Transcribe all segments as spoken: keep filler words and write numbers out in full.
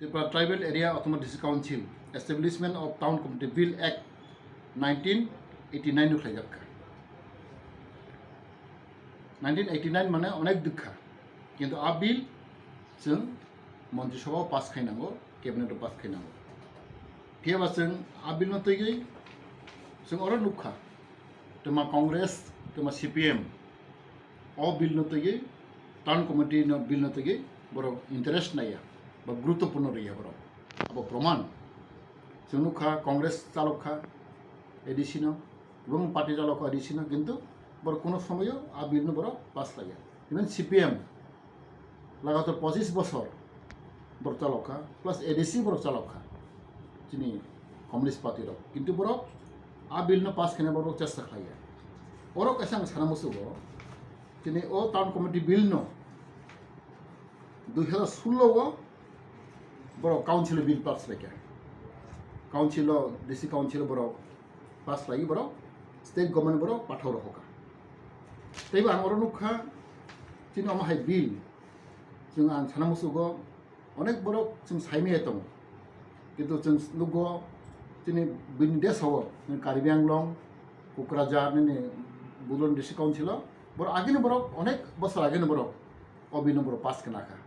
Tripura Tribal Area Autonomous District Council Establishment of Town Committee Bill Act nineteen eighty nine no khlaijak kha. Nineteen eighty nine mane onek dukha, kintu a bill chwng Montri Sabha o pass khainango, cabinet o pass khainango. Phiyaba chwng a bill no twiwi chwng oro nukha, twma Congress, twma C P M o bill no twiwi, town committee no bill no twiwi borok interest naiya ba guruttopurno rwya borok. Abo proman. Chwng nukha Congress chalok kha A D C no, kwbang party chalok kha A D C no, kintu borok kuno somoyo a bill no borok pass laiya. Even C P M lagatar pochis bosor borok chalok kha, plus A D C borok chalok kha, chini Communist Party rok. Kintu borok a bill no pass khaina borok chesta khlaiya. Oro kaisa ang sana musugo, chini o town committee bill no dui hazar sullo o borok council o bill pass khlaikha. Council o, D C council o borok pass khlaiwi borok state government borok pathao rohorkha. Teibo ang oro nukha, chini omo hai bill, chwng ang sana musugo, onek borok chwng saimaya tongo. Kintu chwng nugo chini bini desao, Karbi Anglong, Kokrajhar, nini Budon District Council o, borok agini borok, onek bosor agini borok, o bill no borok pass khna kha.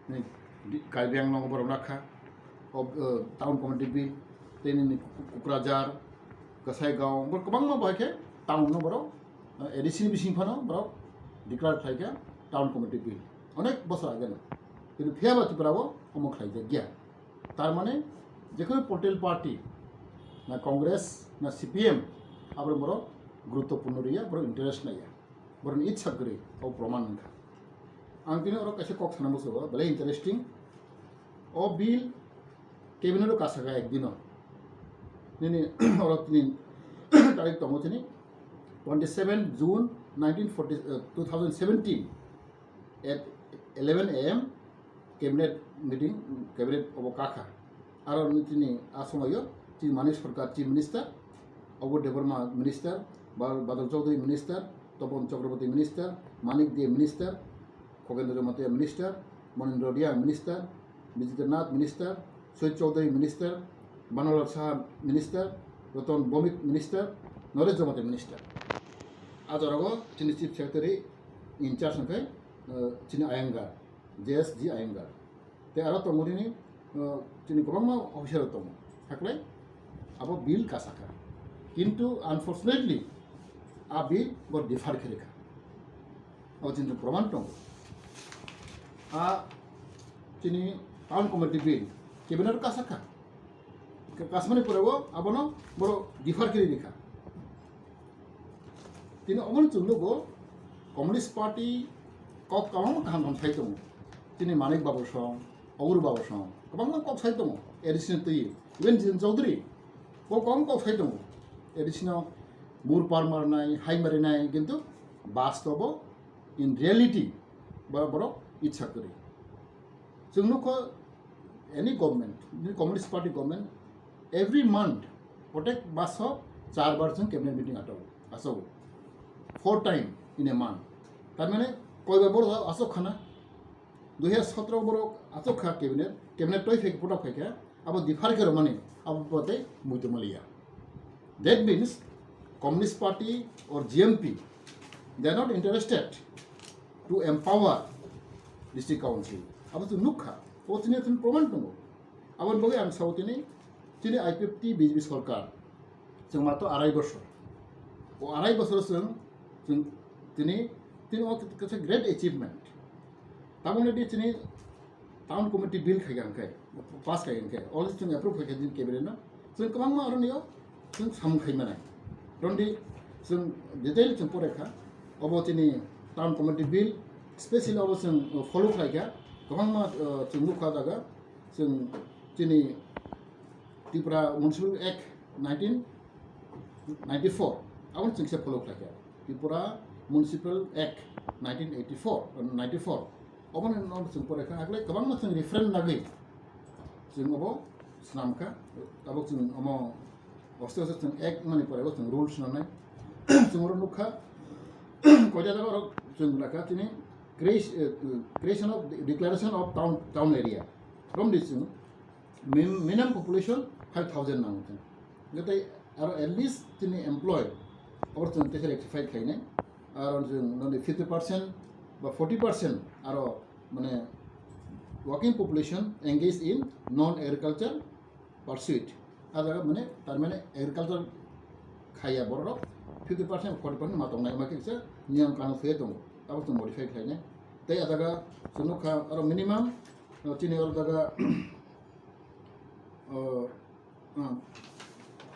Ni di-, Karbi Anglong borok nakha, o, eh, town committee bill, tei nini Ku-, Ku-, Kokrajhar, Kasaigaon, borok kwbangma bai khe town no borok, eh, A D C ni bising phano borok declare khlai kha town committee bill. Onek bosor age no. Kintu phiyaba Tripura o omo khlai jak ya. Tar mane, jekheno political party, na Congress, na C P M, abo borok guruttopurno rwya, borok interest naiya. Borokni itsa kwrwi, o proman wngkha. Ang tini oro kaisa kok sana musugo, belai interesting. O bill cabinet o kasaka ek dino. Nini oro tini tarik tongo tini twenty seven June nineteen forty, eh, two thousand seventeen at eleven A M cabinet meeting, cabinet obo kakha. Aro tini a somoyo chini Manik Sarkar Chief Minister, Abur Debbarma Minister, Ba-, Badal Chaudhary Minister, Topon Chakraborty Minister, Manik Dey Minister, Khogendra Jamatia Minister, Monindra Reang Minister, Bijitendra Nath Minister, Sujit Chaudhary Minister, Banolal Saha Minister, Ratan Bhowmik Minister, Naresh Jamatia Minister. A jora o chini Chief Secretary in charge hwnkhe, uh, chini Iyengar, J S G Iyengar. Tei aro tongo nini, uh, chini kwbangma officer rok tongo. Haklai abo bill kasaka. Kintu unfortunately a bill bo defer khe rikha. Abo chini proman tongo. A chini town committee bill cabinet kasaka. Kasmani pore o abono boro defer khe rikha. Tini omono chwng nugo, Communist Party kok kwbangma kaham kaham sai tongo. Tini Manik Babu song, Abur Babu song, kwbangma kok sai tongo, A D C ni twi, even Jitin Chaudhary, bo kwbangma kok sai tongo, A D C no mur par marnai, hai marinai, kintu bastobo, in reality, borok, borok itsa kwrwi. Chwng nukho, any government, Communist Party government, every month, protek maso char bar chwng cabinet meeting ato, aso. Four time in a month. Tar mane, koi bar boro aso khana, dui hazar sotro boro aso kha cabinet, cabinet toi phai, putak phai kha, abo defer khe romani, abo pote muitu maliya. That means, Communist Party or G M P, they are not interested to empower district council. Abo chwng nukha, o chini chwng proman tongo. Aboni bagwi ang sao tini, chini I P F T B J P sorkar, chwng mato arai bosor. O arai bosor chwng, chwng tini, tini o kaisa great achievement. Tabukni di chini town committee bill khai kha hwnkhe, pass khai kha hwnkhe, already chwng approve khai kha chini cabinet no. Chwng kwbangma aroni o chwng samung khai manai. Rondi chwng detail chwng pore kha. Obo chini town committee bill, specially obo chwng follow khlai kha. Kwbangma, uh, chwng nukha jaga. Chwng chini Tripura Municipal Act nineteen ninety-four, aboni chwngse follow khlai kha. Tripura Municipal Act nineteen eighty-four, ninety-four, oboni no chwng pore kha, hakle kwbangma chwng reference nagwi chwng obo swnam kha, tabuk chwng omo oste oste chwng act mani pore bo chwng rules swnamnai. Chwng oro nukha, koita jaga oro chwng lakha chini creation, eh, creation of declaration of town, town area. Romdi chwng Min-, minimum population five thousand nango chwng. Hwnkhe tei aro at least chini employ abo chwng teisa rectify khlainai. Aro chwng noni fifty percent ba forty percent aro mane working population engaged in non agriculture pursuit. A jaga mane tar mane agriculture khaiya borok fifty percent forty percent ma tongnai ma kisa niyam kanun thwiwi tongo. Abo chwng modify khlainai. Tei a jaga chwng nukha aro minimum, uh, chini oro jaga, uh, uh,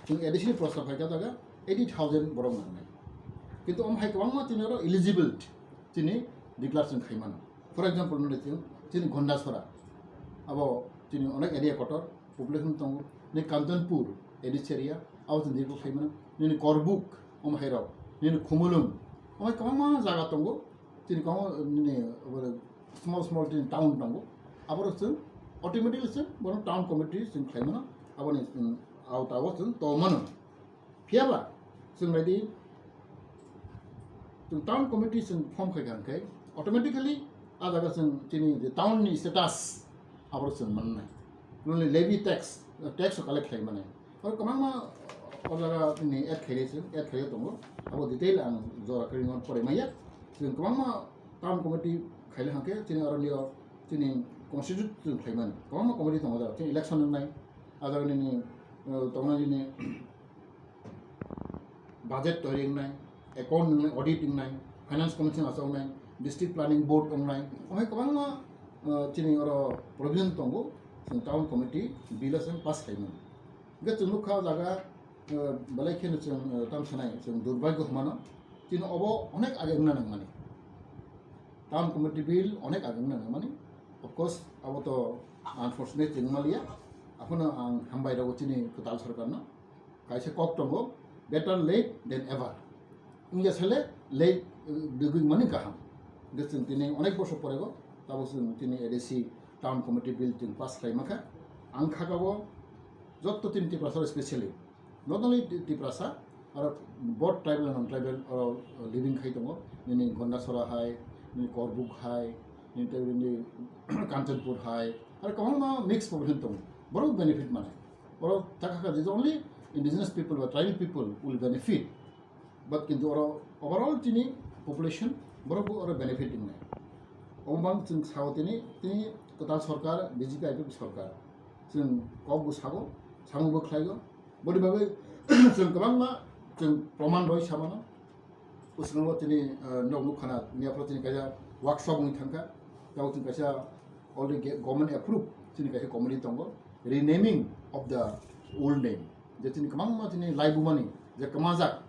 chwng A D C ni prostab hai kha jaga eighty thousand borok nangnai. Kintu omo hai kwbangma chini oro eligible chini declare chwng khai mano. For example, nini chwng chini Gondasora, abo chini onek area kotor, population tongo, ni Kanchanpur, A D C area, abo chwng declare khai mano, nini Korbuk, omo hai rok, nini Khumulwng, omo hai kwbangma jaga tongo, chini kwbangma nini, abo small small chini town tongo, abo rok chwng automatically chwng bono town committee chwng khai mano, aboni chwng auta o chwng to mano. Phiya ba, chwng naidi, chwng town committee chwng form khai kha hwnkhe, automatically a jaga chwng chini je town ni status abo chwng mannai. Nini levy tax, tax collect khlai mani. Oro kwbangma o jaga nini add khairi chwng, add khairi tongo. Abo detail ang jora kwrwi no pore maya. Chwng kwbangma town committee khaile hwnkhe chini oro nio chini constitute chwng khlai mani. Kwbangma committee tongo jaga, chini election wngnai. A jaga nini, uh, tongnai nini budget toiri wngnai, account wngnai, audit wngnai, finance commission achuknai, district planning board wngnai, omo hai kwbangma, uh, chini oro provision tongo, chwng town committee bill o chwng pass khaimani. Hwnkhe chwng nukha o jaga, uh, belai kheno chwng, uh, tamo sanai, chwng durbhagyo hwnmano, chini obo onek age wngna nangmani. Town committee bill onek age wngna nangmani. Of course, abo to unfortunate chwng maliya. Aphano ang hambai rwgo chini kwtal sorkarno. Kaisa kok tongo, "Better late than ever." Wngya sale late, uh, dugwi mani kaham. Hwnkhe chwng tini onek bosor porego, tabuk chwng tini A D C town committee bill chwng pass khlai mankha. Ang khakabo jotto tini Tiprasa specially, not only Ti-, Tiprasa, aro both tribal and non-tribal oro living khai tongo. Nini Gondasora hai, nini Korbuk hai, nini tei nini Kanchanpur hai, aro kwbangma mix population tongo. Borok benefit mane. Oro takha kha, the only indigenous people ba tribal people will benefit. But kintu oro overall chini population borok bo oro benefit wngnai. Omo bang chwng sao tini, tini kwtal sorkar, B J P I P F sorkar. Chwng kok bo sabo, samung bo khlaigo. Boni bagwi chwng kwbangma chwng proman roi samano. Usngo tini, eh, nok nuk khana, niya phoro tini kaisa workshop wngwi thangkha. Tabo chwng kaisa already ge-, government approve chini kaisa committee tongo, renaming of the old name. Je chini kwbangma chini laibumani je kwmajak,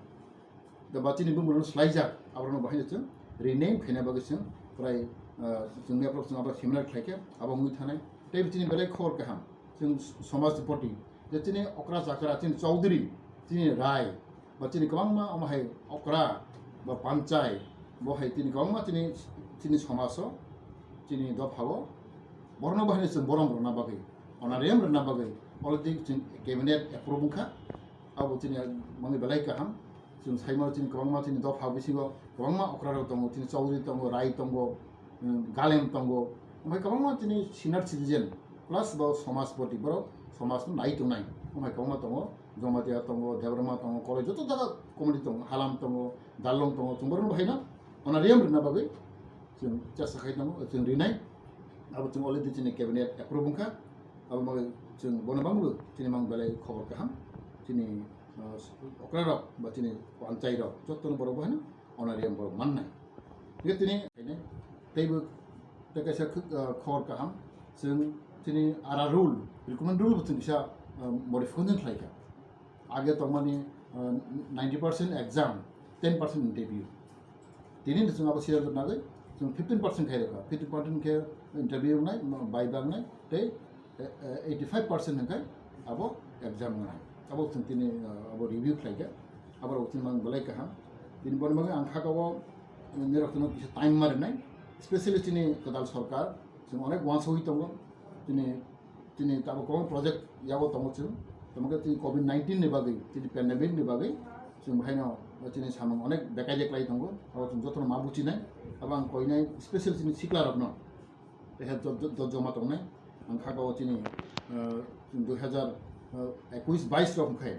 je ba chini bumung swlaijak, aborokno bahai chwng rename khaina bagwi chwng prai, ah, chwng mepro chwng abo seminar khlaikha, abo wngwi thanai. Tei chini belai khobor kaham, chwng somaj ni poti, je chini okra chakra, chini chaudhuri, chini rai, ba chini kwbangma omo hai okra ba panchai, bo hai chini kwbangma chini, chini somajo, chini dophao borokno bahai chwng borom rwna bagwi, honorarium rwna bagwi already chwng cabinet approve wngkha. Abo chini mangwi belai kaham. Chwng saimano chini kwbangma chini dopha bisingo kwbangma okra rok tongo, chini chaudhuri tongo, rai tongo, um, galem tongo, omo hai kwbangma chini senior citizen plus bo somaj poti borok somaj no nai tongnai, omo hai kwbangma tongo, Jamatia tongo, Debbarma tongo, Koloi joto jaga community tongo, Halam tongo, Darlong tongo, chwng borokno bahaino honorarium rwna bagwi chwng chesta khai tongo, chwng rinai. Abo chwng already chini cabinet approve wngkha, abo bagwi chwng bono bangbo chini mang belai khobor kaham, chini, uh, okra rok ba chini panchai rok jotono borok bahaino honorarium borok mannai. Hingke tini, teibo tei kaisa khwk, ah, khobor kaham, chwng chini ara rule, recruitment rule bo chwng kisa, ah, modification khlaikha. Age tongmani, ah, ninety percent exam, ten percent interview. Tini ni chwng abo siyar nagwi, chwng fifteen percent khai rwkha. Fifteen percent khe interview wngnai, viva wngnai, tei eh, eh, eighty-five percent hwnkhe abo exam wngnai. Abo chwng tini, eh, abo review khlaikha. Abo rok chwng mang belai kaham. Tini boni bagwi ang khakao, eh, nirok chwngno kisa time ma rwnai. Specially chini kwtal sorkar, chwng onek uansugwi tongo. Tini, tini tabuk kwbang project yago tongo chwng. Tamo khe tini covid nineteen ni bagwi, tini pandemic ni bagwi chwng bahaino, eh, chini samung onek bekai je klai tongo. Abo chwng jotono ma buchinai. Abo ang koinai special chini sikla rokno. Teha jo-, jo-, jo-, joma tongnai. Ang khakao chini, ah, Dui hazar ekuis bais rok khai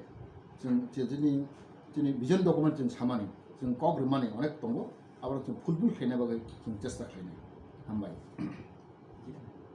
chwng chini chini vision document chwng samani, chwng kok rwmani onek tongo, abo chwng fulfill khaina bagwi chwng chesta khainai. Hambai.